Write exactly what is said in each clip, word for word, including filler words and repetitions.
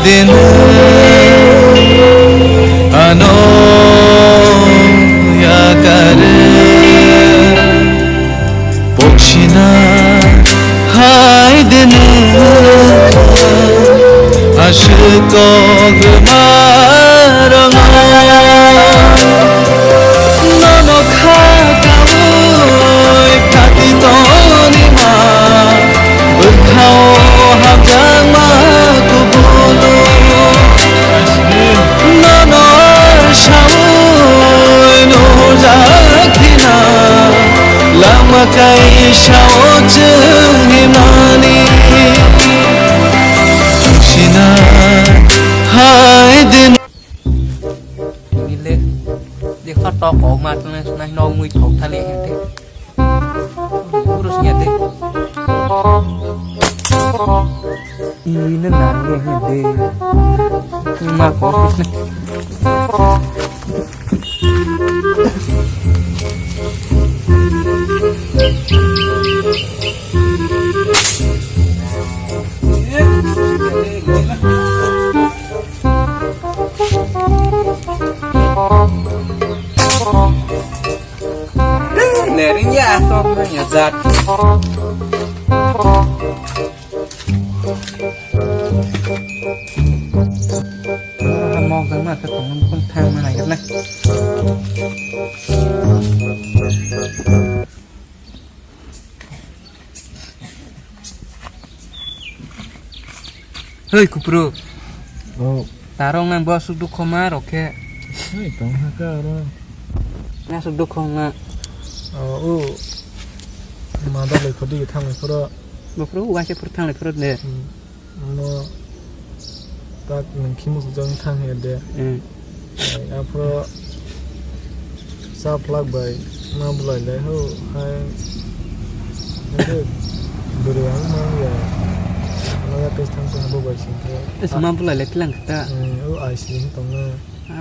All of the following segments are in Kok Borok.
Din ano yakar poksina hai din ashkog marang nono kha kaui khati toni ma. Bwkhao hamjakma kubunu. Nono saui nujak khina. Lama kaisao chwng himani. Sina hai din. Nile, de kha tok kok ma tang nai nog mui thok thani he de. Urus nya de. Ini nang ye he de. Ma kok. Nering ya, sok nang ya zat. Mok jang ma khe tong nang thang ma nai na. Hei, kupru. Oh. Tarong nang bo aswk dukho ma rok khe. Hei, tong ha ka oro. Aswk dukho ma. Oh, u. Ma da le khodi thang le phoro. Bo phoro wa se phoro thang le phoro de. Hmm. Mo tak nung khimu sujak thang he de. Hmm. Ai, aphro sa phlak bai ma bulai lai ho hai. Ede bwrwi ang ma ya. Ano ya tes thang thang bo bai sing khe. Es ma bulai lai tlang kha ta. Hmm, o ai sing tong na.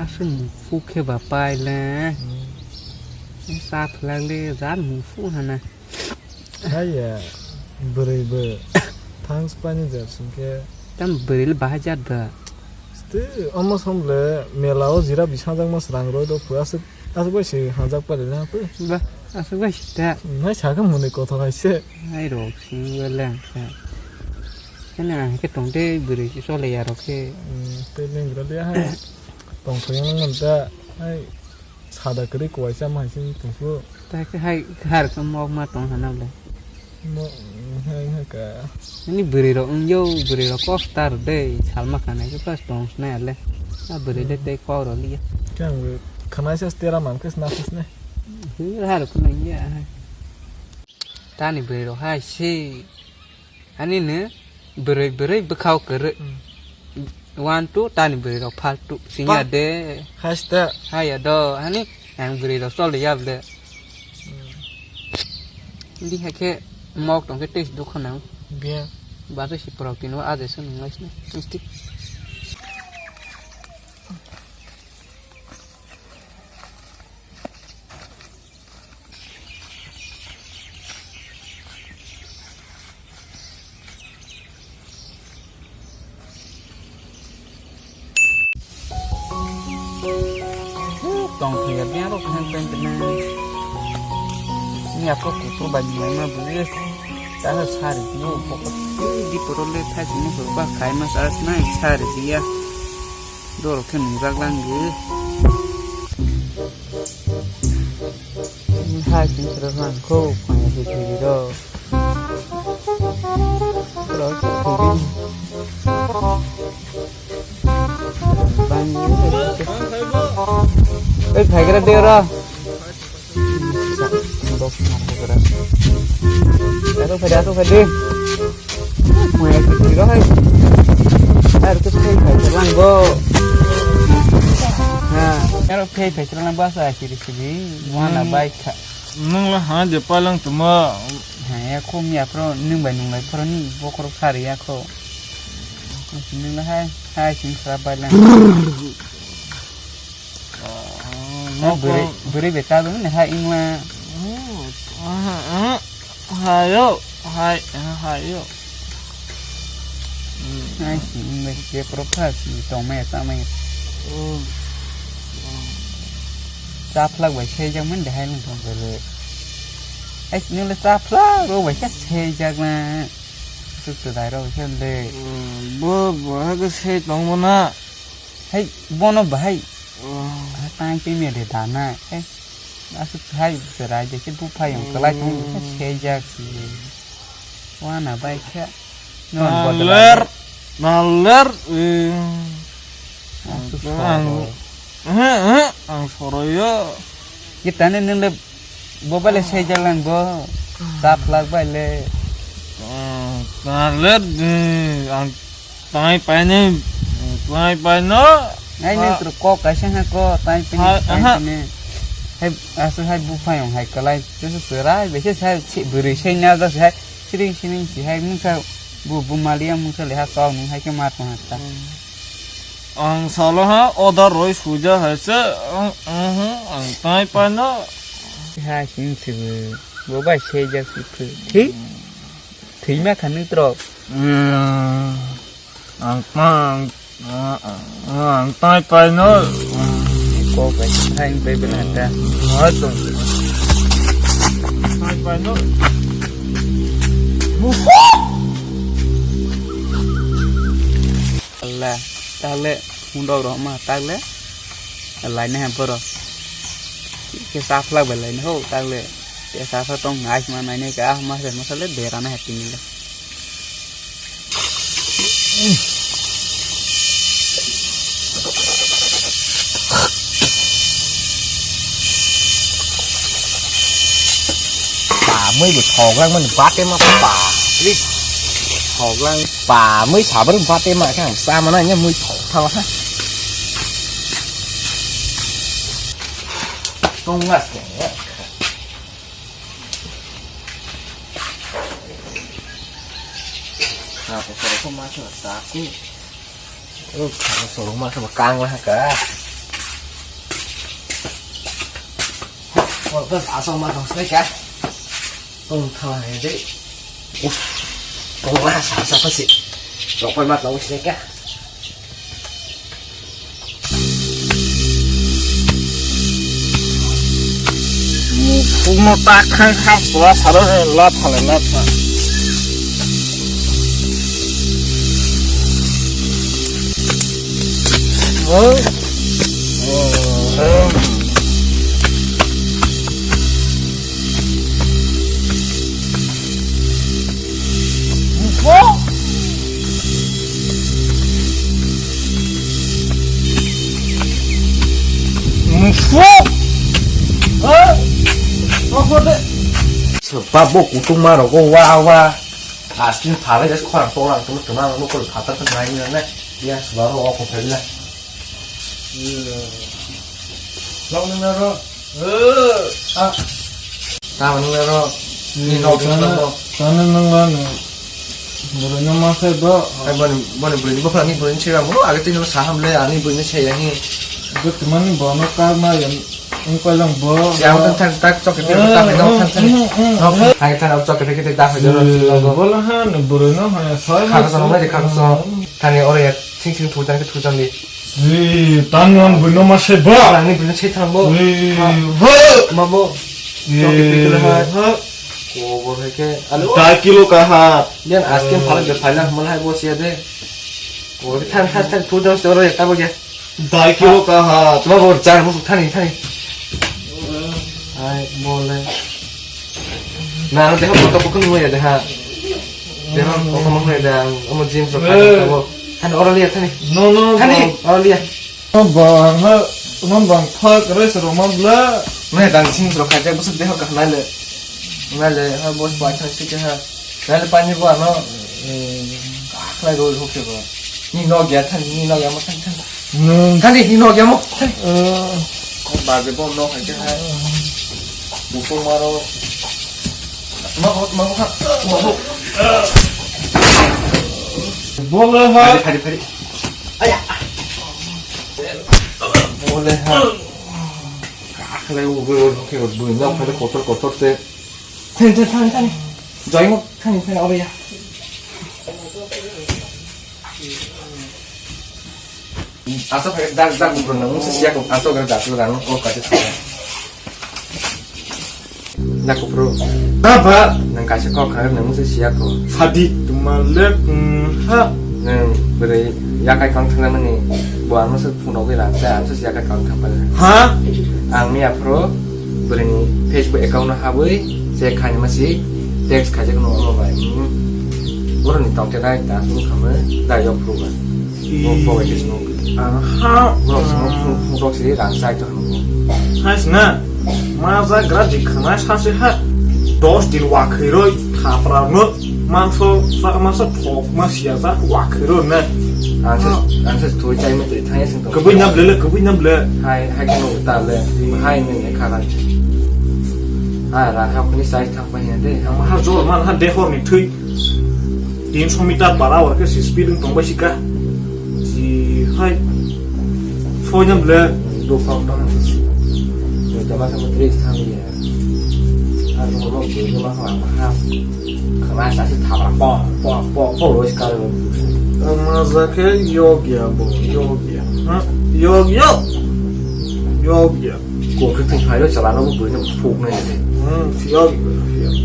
Aswk mung phu khe ba pai le. Hmm. Sa phlak le jan mung phu hana. Haiya, bwrwi bo thangs pani jar singkhe. Tam bwrwi le bahai jat da. Ste, omo som le mela o jira bisajak mas rang roi do phu aswk, aswk bai se hajak pari na phu. Ba, aswk bai se ta. Nai sakha muni kothok hai se. Nai rok sing le ang kha. Hene ang khe tong tei bwrwi chole ya rok khe. Hmm, tei lengra le hai. Tong thoi yang man ta. Hai. Sada kwrwi kuaisa ma hai se tongphuru. Tai khe hai khar khe mok ma tong hana le. Mo, hai, hai ka. Ani bwrwi rok wng yo, bwrwi rok kok star de, salma khanai khe pas tong snai ale. A bwrwi de tei kok rw liya. Khe ang khwnaisa stera man khe sna khe sne. Hwra rok khwna ya hai. Tani bwrwi rok hai se. Ani no bwrwi bwrwi bwkhao kwrwi. Hmm. One two tani bwrwi rok faltu. Singya de. Hasta. Haya do. Ani ang bwrwi rok chol ya bwle. Hmm. Di hakhe mok tong khe test dukho nang. Biya. Ba to si prok tino aje se nung lai sini. Misti. Tong thaiya biya rok thang tang tang. Ni ako kuku ba ni ma bule. Taha sari ni o pokot. Di poro le thai ni ba khai ma sa nai sari dia. Doro khe nungjak lang di. Hai sing sra lang kho, phang ya se thwi ro. Ro se thwi. Bang. Ei, phai gra de ro. Dok mar ko gra. Aro phai, aro phai de. Maya kiri ro hai. Aro ke phai phai lang bo. Ha. Aro phai phai lang ba sa kiri kiri. Wana bai kha. Nung la ha je palang tuma. Ha ya khum ya pro nung bai nung lai pro ni bokhorok sari ya kho. Nung la hai hai sing khara bai lang. Ah, bwrwi bwrwi beta dong ne hai ingla. Oh, ah, ah, hayo, hai, ah, hayo. Ai si wngbai se khe kwrwkha si tongmaya chamaya. Chaphlak bai seijakmani de hai wng tong khe le. Ai si nwng le chaphlak rok bai khe seijakna. Chwrai rok khe le. Bo bahai khe sei tongmana. Hai bono bahai. Tang tini de dana. Aswk hai chwrai de khe buphai wng kwlai tong khe seijak si. Wana bai khe. Non bodol. Naler, naler. Aswk ang, soro. Ang soroyo. Kitani nwng le bo bai le seijak lang bo. Chaphlak bai le. Naler, ang Tang paino, tang paino. Ai, nini tru kok kaisa ha ko, tang paino, tang paino. Hai, aswk hai buphai wng hai kwlai, chwrai, bese sai, bwrwi sai na, das hai, siring siring si hai, mungsa bu, bu maliya, mungsa leha kok nung hai khe ma tong ha ta. Ang salo ha, oda roi suja hai se, ang, ang, ang tang paino. Hai, sing si bu, bu bai seijak si phu, thi? Thwima kha nini tru. Ang, ang, ang, ang tai paino. Kok bai hai bai bai hata. Hai to. Tai paino. Allah, tagle, hundok rok ma tagle. Laina ha boro. Ke sapla bai laina ho tagle. Ke sapla tong nai ma nai ne ka ma se ma sale bera na ha tini le. Pa mui bo thok lang mani bate ma pa. Ri. Thok lang pa mui sabar bate ma kha sa ma na nya mui thok thala ha. Tong ngas. Kharo sorok ma khe ba chakwi. O kharo sorok ma khe ba kang la ka. Ko ko asok ma tong sai ka. Tong thala he de. Tong la sa sa pa si. Rok pai ma tong sai ka. Mukhungno ta khang khang swa salo he latha le latha. Oh. Oh. Sebab bo kutung ma rogo wa wa. Asli phala jas khorang tong lang tong tong ang nukul phatar tong nai nai. Ya sebab ro ko phala. Long nang ro. Eh, ah. Tamo nung aro ni nok sana, sana nung ano. Boro no ma sai ba. Ai boni, boni buri ni bokha ni buri ni sira mo age tini sa ham le ani buri ni sai ya hi. Tumani bono kar ma yan. Ung ko lang bo. Ya mo tan tan tak chok ke tan tan tan tan. Hai tan chok ke ke ta ha jero. Bola ha no boro no ha sai. Khaka so no mai khaka so. Tani ore ya. Sing sing thu jang thu jang di. Si, tan non buino ma se ba. Ani buino se thang bo. Si, ha. Ho. Ma bo. Si, chok ke pikir ha. Ha. Ko bo hai ke. Alo. Dai kilo ka ha. Yan askin phala de phala mal hai bo sia de. Ko de thang thang thang thu jang se ro ya ta bo ya. Dai kilo ka ha. Ma bo jar mo thani thani. Ai bo le. Na ro de ha ko to ko mo ya de ha. Dehan, omo hwnwi da, ang omo jeans rok khai tongkha bo. Thani oro liya, thani. No, no, thani, no. Oro liya. No, bang, ha, no, bang, phak, res, roma, bla. Nai, dang jeans rok khai jak, bwswk deho kaham nai le. Nai le, ha, boss bai thang sike ha. Nai le pani bo ano. Khlai roi hokhe bo. Ni nok ya, thani, ni nok ya, mo thani, thani. Nwng. Thani, ni nok ya, mo thani. Eh. Kok baje bo nok hai khe hai. Bukung maro. Mabo, mabo kha. Mabo. Bole ha. Phari, phari, phari. Aya. Bole ha. Kakhle ugo ugo ke ugo nok phale kotor kotor te. Thani, thani, thani, thani. Joy mo thani, thani, ore ya. Asa phai dak dak bro nang mungsa siya ko asa gara dak gara nang ko kaisa siya. Dak ko bro. Apa? Nang kaisa ko kha nang mungsa siya ko. Sadi tumalek ha. Nang bere ya kai kang thang mani bo ang masa phone ogi la sa ang sa siya kai kang thang pa. Ha? Ang mi afro bere ni Facebook account no habui se khai ma si text khai jak no bai. Boro ni tong te dai ta su kham da yok pro ba. Bo bo ke sno. Aha. Bro sno pro pro si rang sai to no. Hai sna. Ma za gra di khana sa se ha. Dos din wa khiroi thapra no. Mangso sa mangso thok ma sia za wa khiro na. Ang se ang se thoi chai me thoi thai sing to. Kabui nam le le kabui nam le. Hai hai no ta le. Hai ne ne kha. Hai ra ha kuni sai thang pa ya de. Ang ha jor man ha de hor ni thui. Tinso meter per hour khe si speed wng tong bai si kha. Si hai. Soi nam le. Do fa ta. Jama sama tris thang ya. Ar mo mo jama ha ha. Khana sa si thaba po po po po roi ska. Ma za khe yog ya bo yog ya. Ha? Yog yog. Yog ya. Ko khe thung phai roi chala no bo bui no phuk nai. Hmm, yog yog.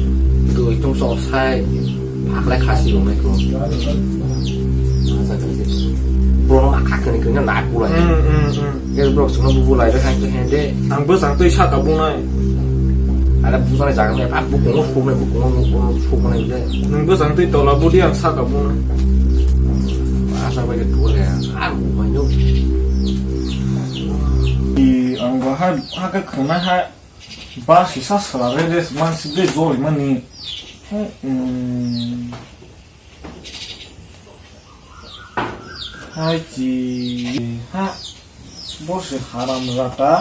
Dui tung so sai. Phaklai khasi rok nai ko. Bro no ma khak ni kanya na kulai. Hmm, hmm, hmm. Ye bro sung no bu bulai re hai to hende. Ang bo sang tei saka bunai. Ada bu sana jaga me pa bu ko fu me bu ko fu ko ne de. Nang bo sang tei tola bu di ang saka bunai. Asa ba ke tu le. Aku mai no. I ang bo ha ha ka khna ha. Ba sisa sala re de man si de joli mani. Hmm. Hai chi ha. Bo se haram rata.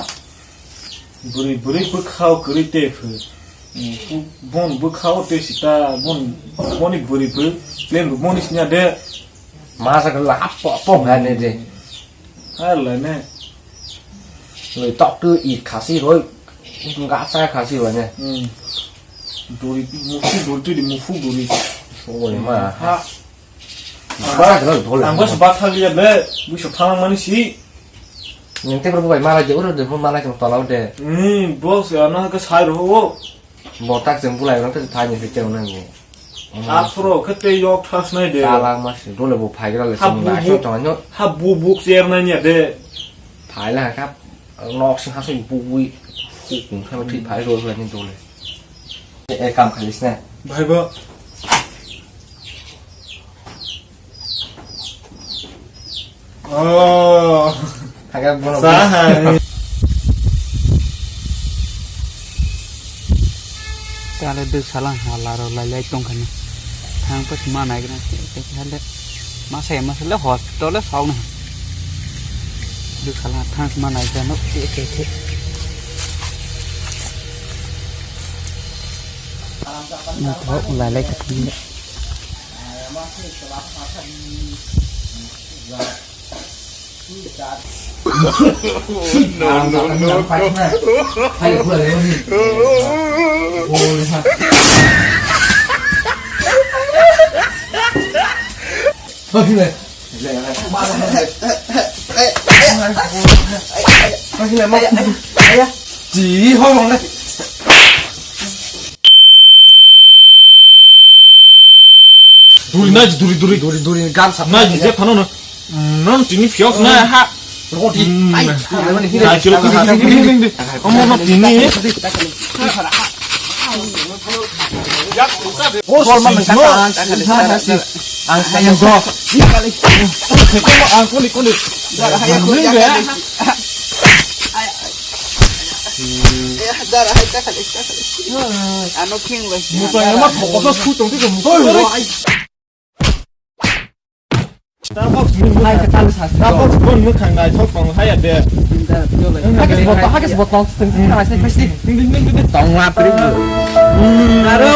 Buri buri bwkhao kwrwi te phu. Bon bwkhao te sita bon boni buri buri. Plan boni sinya de. Masa kala apo apo ha ne de. Hai lai ne. Loi tok tu i khasi roi. Ga sa khasi roi ne. Hmm. Duri mufu duri tu di mufu duri. Soi ma. Ha. Ba ga dol dol. Ang bos ba thali ya be. Bu so thalang mani si. Nang te bro bai mala je uro de mala jong tola de. Hmm, bos ya na ka sai ro. Bo tak jeng bulai rang te thani se cheu nang bo. Aphro khe tei yok thas nai de. Chala ma se dole bo phai gra le. Ha sung bu lai bu. Sung tong nyo. Ha bu bu cher nai nya de. Phai la kap nok sing ha sung bu bu. Hu kung kha thwi phai ro la ni dole. E kam khali sne. Bhai bo. Oh. Haga bono. Sahai. Tale dui salang hala ro lai lai tong khani. Thang pas ma nai gna ke ke hale. Ma sai ma sai le hospital le sau na. Dui salang thang ma nai gna no ke ke ke. Ni thok lai lai ka. No, no, no, no. Duri na duri duri. Duri duri gam sa. Na je phano no. Non tini phiok na ha. Roti. Ai. Hai kilo ka ha. Omo no tini. Bor man ka. Ang kaya go. Ang kuli kuli. Dara hai ta khali ta khali. Ano khing lo. Mutai ma thok ko su tong ti ko mutai. Starbucks ni hai ka tan sa. Starbucks bon mukhang nai thok tong hai ya de. Hakis botol, hakis botol. Tong la pri. Aro.